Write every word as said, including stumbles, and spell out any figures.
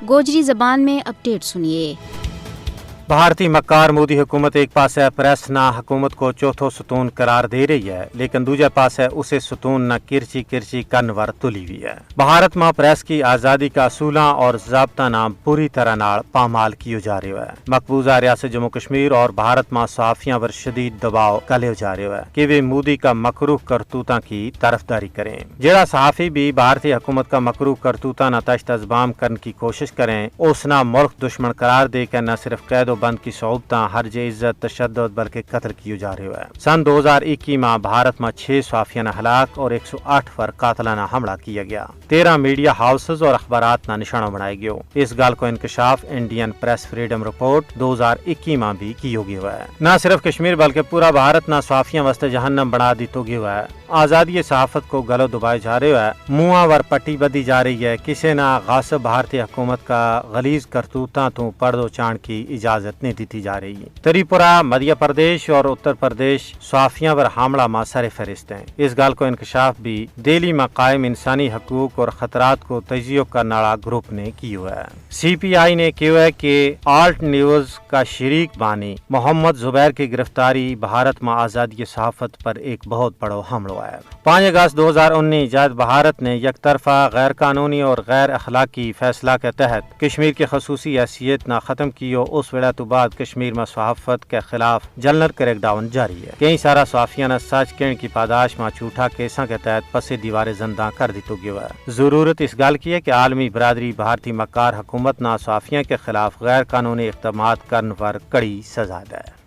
گوجری زبان میں اپڈیٹ سنیے۔ بھارتی مکار مودی حکومت ایک پاسے پریس نا حکومت کو چوتھو ستون قرار دے رہی ہے، لیکن دوجہ پاسے اسے ستون نا کرچی کرچی کنور تلی ہوئی ہے۔ بھارت ما پریس کی آزادی کا اصولاں اور ضابطہ نام پوری طرح نال پامال کیو جا رہیو ہے۔ مقبوضہ ریاست جموں کشمیر اور بھارت ما صحافیاں پر شدید دباؤ کلیو جا رہیو ہے کہ ویہ مودی کا مکروہ کرتوتاں کی طرفداری کریں۔ جیڑا صحافی بھی بھارتی حکومت کا مکروہ کرتوتاں نا تشت ازبام کرن کی کوشش کریں، اس نا ملک دشمن قرار دے کے نہ صرف قید و بند کی صعوبتاں ہر جے عزت تشدد بلکہ قتل کیو جا رہیو ہے۔ سن دو ہزار اکی ما بھارت ما چھ صحافیاں نا ہلاک اور ایک سو آٹھ پر قاتلانہ حملہ کیا گیا۔ تیرہ میڈیا ہاؤسز اور اخبارات نا نشانو بنایا گیو۔ اس گل کو انکشاف انڈین پریس فریڈم رپورٹ دو ہزار اکی ما بھی کیو گیو ہے۔ نہ صرف کشمیر بلکہ پورا بھارت نا صحافیاں واسطے جہنم بنا دیتو گیو ہے۔ آزادی صحافت کو گلو دبائے جا رہیو ہے، منہاں ور پٹی بدھی جا رہی ہے، کسے نا غاصب بھارتی حکومت کا غلیظ کرتوتاں توں پڑھ دو چانڑ کی اجازت نہیں دیتی جا رہی۔ تریپورا، مدھیہ پردیش اور اتر پردیش صحافیاں پر حاملہ ما سر فہرست ہیں۔ اس گل کو انکشاف بھی دہلی ما قائم انسانی حقوق اور خطرات کو تجزیو کرناڑا گروپ نے کیو ہے۔ سی پی آئی نے کہیو ہے کہ آلٹ نیوز کا شریک بانی محمد زبیر کی گرفتاری بھارت ما آزادی صحافت پر ایک بہت بڑو حملو ہے۔ پانچ اگست دو ہزار انی جد بھارت نے یک طرفہ غیر قانونی اور غیر اخلاقی فیصلہ کے تحت کشمیر کی خصوصی حیثیت نا ختم کیو، اس ویڑا تو بعد کشمیر ما صحافت کے خلاف جنرل کریک ڈاؤن جاری ہے۔ کئی سارا صحافیاں نا سچ کہن کی پاداش ما چھوٹا کیساں کے تحت پسے دیوارے زنداں کر دیتو گیو ہے۔ ضرورت اس گل کی ہے کہ عالمی برادری بھارتی مکار حکومت نا صحافیاں کے خلاف غیر قانونی اقدامات کرن پر کڑی سزا دے۔